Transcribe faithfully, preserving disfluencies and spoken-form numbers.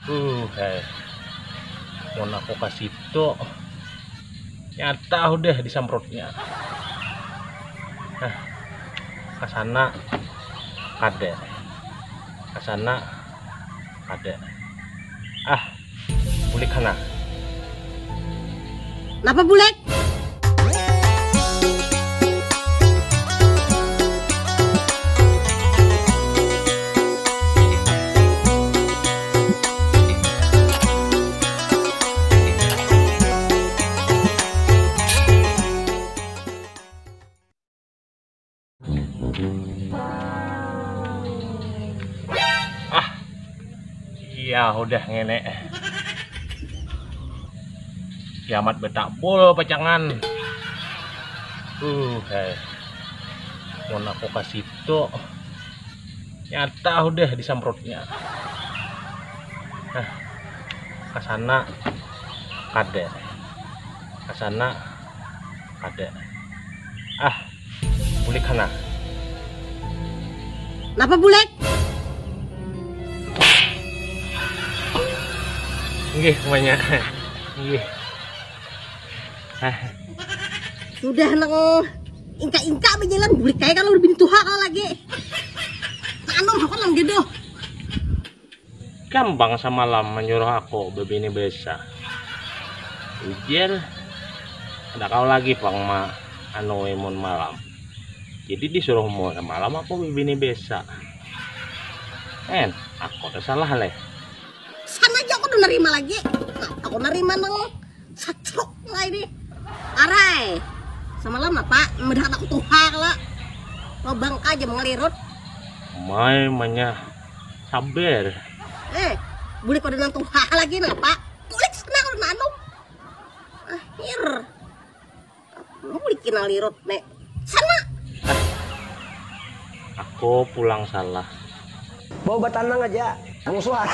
Uh, hei. Mun aku ka situ, nyata udah disamprotnya. Nah, ka sana kada. Ka sana kada. Ah, bulik sana. Napa bulik? Ah, iya udah ngene. Kiamat betabul pacangan. Uh, hei. Mun aku ka situ, nyata udah disamprotnya. Nah, ka sana kada. Ka sana kada. Ah, bulik sana. Napa bulik? Nggih, banyak. Nggih. Sudah nang ingka-ingka bajalan, bulik kayak kalau lebih tuha kalau lagi. Anu, aku nang gitu. Gampang samalam menyuruh aku bebini besa. Ujar, ada kau lagi pang ma anu imun malam. Jadi disuruh mau samalam aku bebini besa. En, aku ada salah leh. Sana aja aku udah nerima lagi. Nah, aku nerima nang sacruk lah ini. Arai. Samalam apa? Medah aku tuha kala. Lobang aja mengelirut. Mai manya sabar. Eh, bulik pada nang tuha lagi napa? Bulik sana kalau nanum. Akhir. Bulik kena lirut nek. Sana. Aku pulang salah. Bawa batanang aja. Musuhan.